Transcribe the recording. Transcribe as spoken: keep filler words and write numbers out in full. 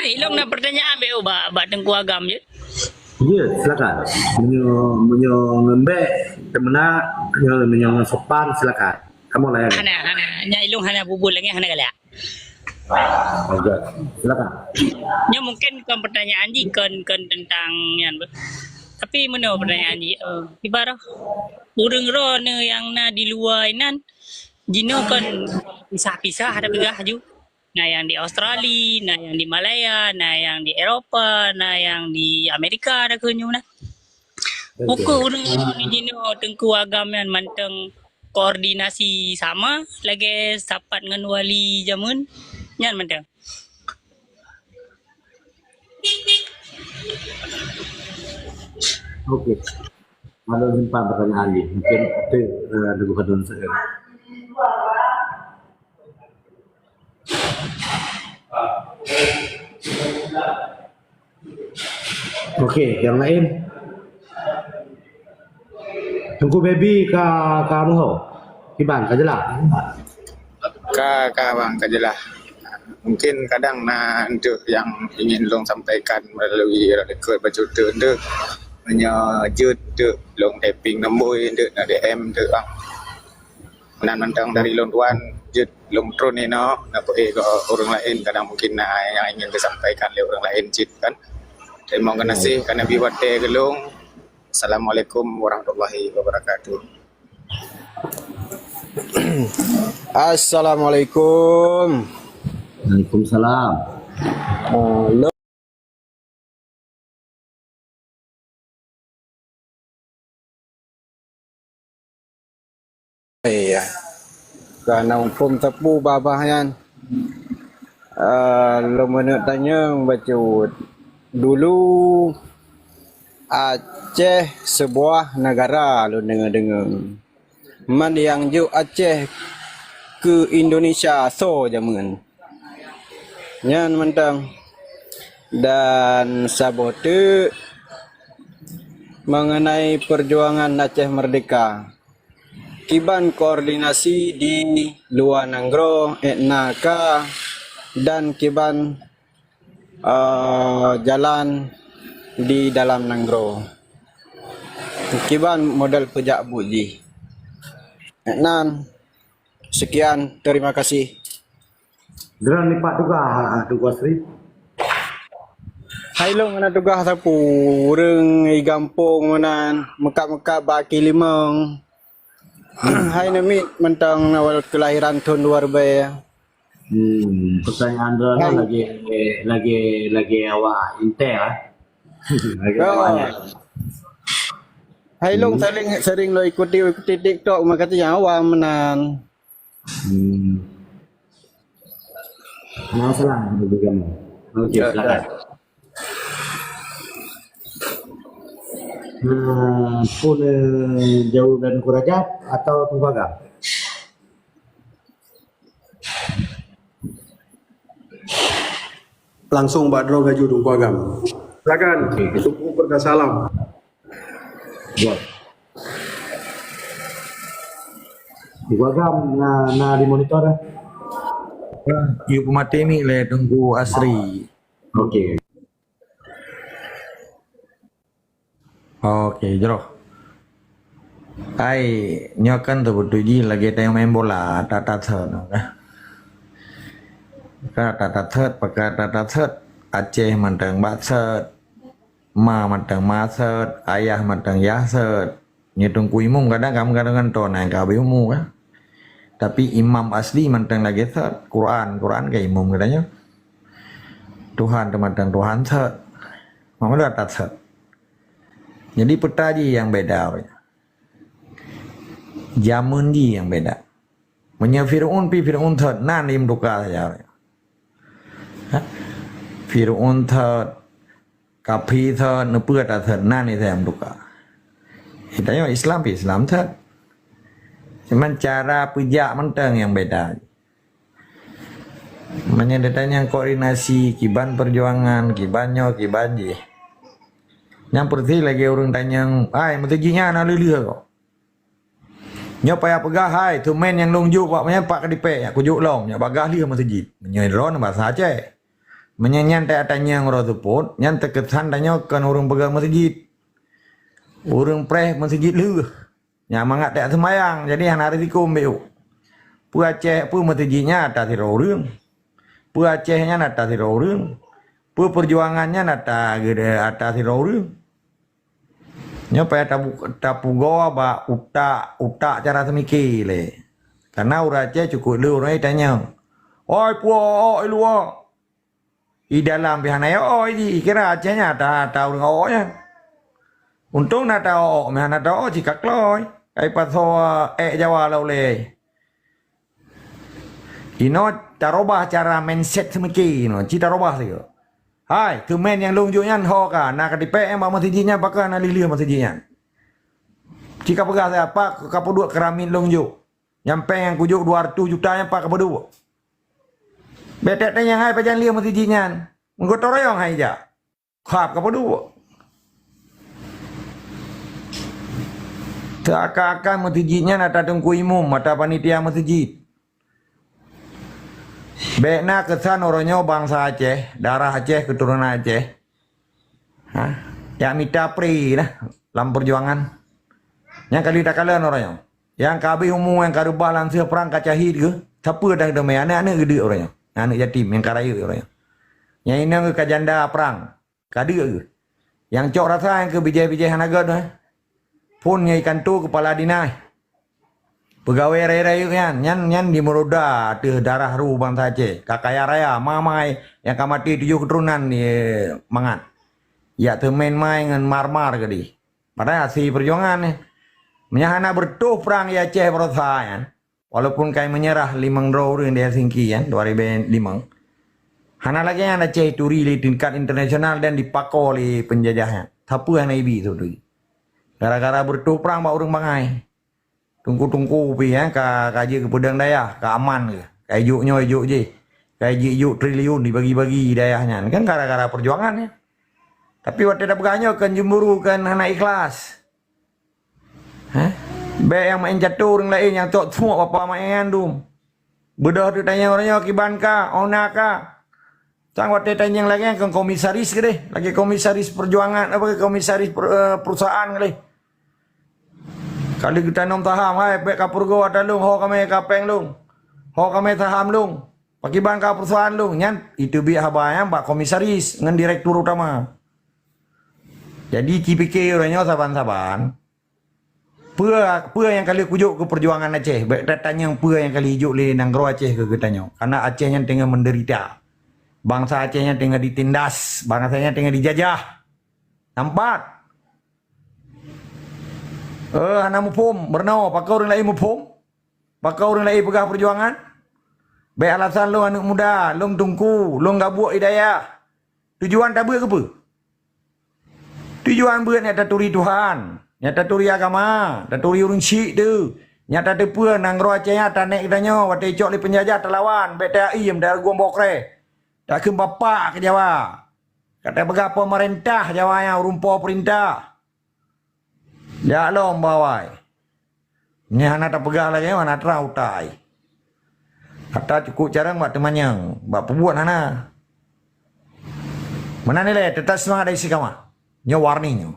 Ilong na pertanyaan beu bak, bak Teungku Agam je. Ya, silakan. Meunyoe, meunyoe ngon bèk, teumeunak, meunyoe, meunyoe ngon sopan, silakan. Kamu layan. Hana, hana. Nya ilong hana bubul lagi, hana galak. Okey, silakan. Nya mungkin kon pertanyaan jih, kon, kon tentang nyan. Tapi meunoe pertanyaan jih, eh, ibarat ureueng droeneuh nyang na di luwa inan, jinoe kon pisah-pisah ada peugah ju. Na nyang di Australia, na nyang di Malaya, na nyang di Eropa, na nyang di Amerika, ada keu nyoe na. Okey. Ukeue ureueng-ureueng jinoe Teungku Agam nyan mantong koordinasi sama lagèe sapat ngon wali jameun nyan mantong. Okey. Ada simpan pertanyaan ni. Mungkin ada, eh, ada bukan dalam saya. Okey, nyang laén. Teungku Baby ka, ka meuho. Kiban, ka jeulaih. Ka, ka bang, ka jeulaih. Mungkin kadang na enteuk nyang ingin lôn sampaikan melalui record bacut enteuk. Meunyoe jeuet enteuk lôn typing nombor enteuk na D M enteuk bang. Nan mantong dari lôn tuan, jeuet lôn tron inoe, na peuéh keu ureueng laén, kadang mungkin na nyang ingin teusampaikan lé ureueng laén cit kan. Terima kasih kerana bri watèe keu lôn. Assalamualaikum warahmatullahi wabarakatuh. Assalamualaikum. Waalaikumsalam. Oh, lo- Iya. Kana muphom sapeue babah nyan. Ah, lôn meuneuk tanyong bacut. Dulu Aceh seubuah neugara lôn deungoe-deungoe. Man nyang jok Aceh keu Indonesia soe jameun. Nyan mantong. Dan saboh teuk mengenai perjuangan Aceh Merdeka. Kiban koordinasi di luwa nanggroe, ék na ka, dan kiban eh, jalan di dalam nanggroe. Kiban model peujak buet jih. Nan, sekian, terima kasih. Droeneuh pat tugaih, Teungku Asri? Hai lôn hana tugaih sapeue, ureueng di gampông meunan, meukat-meukat bak Aki Limong. Hai neumiet mantong awai kelahiran thôn dua ribèe. Hmm, pertanyaan droeneuh lagèe, lagèe, lagèe awak intel, ah. Lagèe awak intel. Hai lôn sering, sering lôn ikuti, ikuti TikTok, makajih awam meunan. Hmm. Nah, salam bagi kamu. Okey, silakan. Nah, pun, eh, jauh dan kurajat atau Teungku Agam? Langsung bak droe laju Teungku Agam. Silakan. Okey. Teungku Perkasa Alam. Ya. Teungku Agam na, na di monitor dah. Yuk peumaté mic lé Teungku Asri. Okey. Okey, jroh. Ai, nyoe kan teubeutôi jih lagèe tanyoe main bola, that-that thot, kan? Ka that-that thot, pakon that-that thot, Aceh mantong bak thot, ma mantong ma thot, ayah mantong yah thot. Nyoe Teungku Imum kadang ka meugadang ngon droeneuh ka habéh umu, kan? Tapi imam asli mantong lagèe thot, Quran, Quran ka imum geutanyoe. Tuhan teuh mantong Tuhan thot. Mak meunan that-that thot. Jadi, peta jih nyang beda. Jameun jih nyang beda. Meunyoe Fir'aun pih Fir'aun thot, nan imeutuka saja. Ha? Fir'aun thot, kafé thot, neupeue that thot, nan saja imeutuka. Tanyoe Islam pih Islam thot. Cuman cara peujak mantong nyang beda. Meunyoe ditanyong koordinasi, kiban perjuangan, kiban nyoe, kiban jih. Nyang peureulèe lagèe ureueng tanyong, "Hai, meuseujid nyan na lheueh-lheueh kok?" Nyoe payah peugah, "Hai, teumèn nyang lôn jok bak nyan pat ka dipèk, nyak kujok lom, nyak bagaih lheueh meuseujid." Meunyoe droeneuh basa Aceh. Meunyoe nyan tajak tanyong uroe seupôt, nyan teukeusan tanyoe kon ureuëng peugah meuseujid. Ureuëng preh meuseujid lheueh. Nyang mangat tajak seumayang, jadi hana risiko mbeu. Peue Aceh, peue meuseujid nyan ata sidroe ureuëng. Peue Aceh nyan ata sidroe ureuëng. Peue peujuangan nyan ata gede-, ata sidroe ureuëng. Nyoe payah tabu-, tapugoe bak utak, utak cara seumike lé. Karena ureuëng Aceh cukôp le ureuëng tanyong, "Oi, peue ôk i luwa?" I dalam pih hana ôk ji, kira Aceh nyan ata, ata ureuëng ôk nyan. Untông na ata ôk, meuhana ata ôk cikakloi. Ai pasoe ék Jawa la ulée. Inoe tarobah cara mindset seumike inoe, ci tarobah sigoe. Hai, keumen nyang lôn jok nyan ho ka, na ka tipék nyang bak meuseujid nyan pakon na lheueh meuseujid nyan. Ci ka peugah siapa ka peuduek keramik lôn jok. Nyang péng nyang kujok dua ratus juta nyan pat ka peuduek. Bék tanyong hai pajan lheueh meuseujid nyan. Meugotong royong hai jak. Khap ka peuduek. Seakan-akan meuseujid nyan ata teungku imum, ata panitia meuseujid. Bék na keusan uroe nyoe bansa Aceh, darah Aceh, keuturonan Aceh. Ha? Jak mita pri lah lam peujuangan. Nyang ka lheueh takalon uroe nyoe. Nyang ka habéh umu, nyang ka reubah lam seueh prang ka cahit geuh. Sapeue dan teumé aneuk-aneuk geudeuk uroe nyoe. Aneuk yatim nyang ka rayeuk uroe nyoe. Nyang inong geuh ka janda prang. Ka deuk geuh. Nyang cok rasa nyang keu bijéh-bijéh hana göt, eh. Phon nyang ikanto keupala dinas. Peugawée rayeuk-rayeuk nyan, nyan, nyan jimeuroda ateueh darah ru bansa Aceh. Ka kaya raya, mamai nyang ka maté tujoh keuturonan di mangat. Jak teumen mai ngon mar-mar keudeh. Padahai hase peujuangan nyan. Meunyo hana beureutoh prang di Aceh baroesa nyan, walaupun kai meunyeurah limong droe ureuëng di Helsinki nyan, dua ribée limong, hana lagée nyan Aceh ituri lé tingkat internasional dan dipako lé peunjajah nyan. Sapeue hana ibi sapeue. Gara-gara beureutoh prang bak ureuëng bangai. Teungku-teungku pih, eh, ka, ka jeuet keu peudong dayah, ka aman geuh. Ka ijok nyoe, ijok jéh. Ka ijok triliun dibagi-bagi dayah nyan. Kan gara-gara peujuangan nyan. Tapi watée tapeugah nyoe kon cemburu, kon hana ikhlas. Heh? Bék nyang maén cato ureuëng laén nyang cok suok papa maén nyan dum. Beudôh teuk tanyong uroe nyoe kiban ka, ona ka. Sang watée tanyong lagée nyan kon komisaris keudeh, lagée komisaris peujuangan, apa, komisaris per-, eh, perusahaan keudeh. Ka lheueh geutanom saham, hai, bék ka peurugoe ata lôn, ho kamé ka péng lôn. Ho kamé saham lôn. Pakiban ka perusahaan lôn, nyan iteubiet haba nyan bak komisaris ngon direktur utama. Jadi, cipike uroe nyoe saban-saban, peue, peue nyang ka lheueh kujok keu peujuangan Aceh? Bék tatanyong peue nyang ka lheueh ijok lé nanggroe Aceh keu geutanyoe. Karena Aceh nyan teungoh meudeurita. Bansa Aceh nyan teungoh ditindas, bansa nyan teungoh dijajah. Nampak? Eh, hana muphom, meurunoe, pakon ureuëng laén muphom? Pakon ureuëng laén peugah peujuangan? Bék alasan lôn aneuëk muda, lôn teungku, lôn gabuek di dayah. Tujuan tabeuet keupeue? Tujuan beuet nyan taturi Tuhan, nyan taturi agama, taturi ureuëng syik tu. Nyan tateupeue nanggroe Aceh nyan tanék geutanyoe watée icok lé peunjajah talawan, bék taiem, tagueng bokreh. Takheun bapak keu Jawa. Ka tapeugah pemerintah Jawa nyan ureuëng po peurintah. Jak lom bawai. Nyan hana tapeugah lagée nyan, hana trang utai. Ata cukôp carông bak teumanyong, bak peubuet hana. Meunan ilée, teutap seumangat dan istiqamah. Nyoe warning nyoe.